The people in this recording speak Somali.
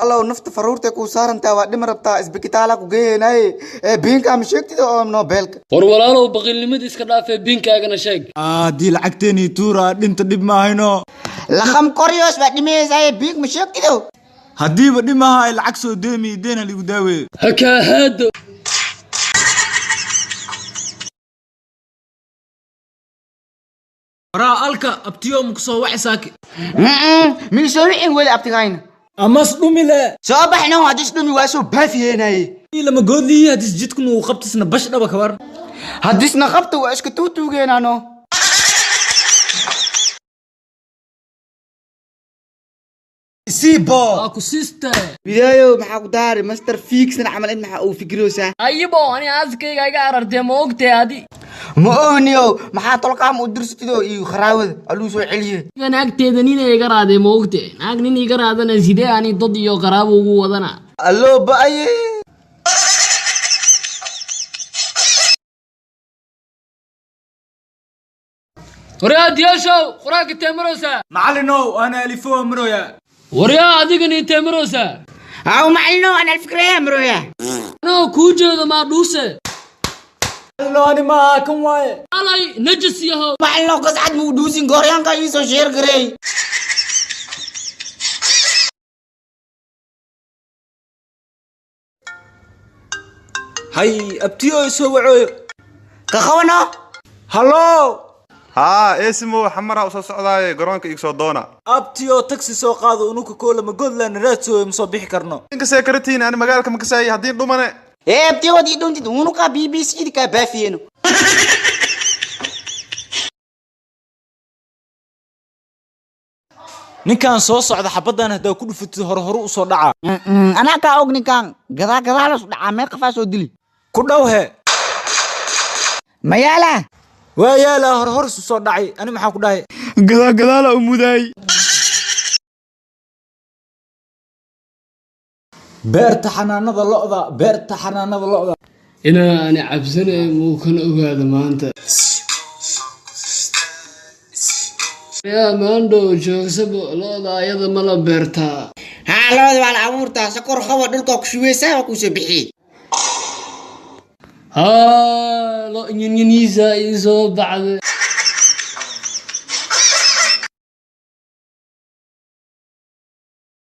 Allow, nafta faruurtay kuu saarantaa, waa dhima rabtaa, isbitaala ku geeynaaye ee biinkaa ma sheegtida oo noobeelka. War walaalow, baqiilnimada iska dhaafee, biinkaagana sheeg. Haddii lacagteenii tuura dhinta, dhib maahayno. Laqam koryoos waa dhimaysaye, biink ma sheegtido. Haddiiba dhimaha ay lacag soo deemi deen haligu daaweeyo. Hakaahaado. Waraa alka, abtiyo maku soo waxi saaki? Miisoo wixin weli abtigayna. Amas dhumile. Soo baxno, haddis dhumi waa soo baafiyeenaye. Lama goodliyi hadis jidkun uu qabtisna bash dhaba kabar. Haddisna qabta, waa iska tuutuugeenano. Siibo. Waa ku siiste. Bidaayo, maxaa ku daari master fiigsan camal in maxaa uu fikiroosaa? Ayibo, ani aaskayga iga arartee, ma ogtee adi? Ma ogniyo, maxaa tolkaama u dirsatido iyo kharaawada aluu soo celiye? Naagteeda nina iga raadee, ma ogte? Naag nin iga raadana, sidee ani dad iyo qaraabo ugu wadana? Alloo ba'aye. Waryaa diyaashow, qur-aanka teemaroosaa. Macallinow, ana alifo maroya. Waryaa, adigana inteemaroosaa? Aw macalino, ana alfikraya maroya. Anoo kuu jeedo maa dhuuse? Macallinow, ani maaha, kan waaye. Alay najis yahow. Macalino, gascad muu dhuusin, gooryaanka iisoo sheer gareey. Hay, abtiyo soo wacooyo. Ka qabano. Hallo. Haa eesimo, xamaraa usoo socdaaye, garoonka iga soo doona. Abtiyo, taxi soo qaado, unuka koolama goodland raadsooyo, ma soo bixi karno. Inkasee karatiin, ani magaalka makasaayay haddii dhumane. Ee abtiyood, ii dhuntid unuka BBC kaa baafiyeno. Ninkan soo socda, xabaddan haddaa ku dhufatid, hore hore usoo dhaca. Anaa kaa og, ninkan gadaa gadaalas dhacaa, meel qafaa soo dili. Ku dhow he. Mayaala. Waa yaalaa, hore hore isu soo dhacay, ani maxaa ku dhahay? Gadaa gadaala u mudaay. Beerta xanaanada lo'da, beerta xanaanada lo'da. Inaa ani cabsanay muu kan ogaada maanta. Yaa maandhow joogsabo, lo'da ayada ma la beertaa? Haa, labada waa la abuurtaa, sokor qabo, dhulka ku shubeysaa, waa kuusoo bixiyey. Haa, lo nyanyaniisa ii soo baxday.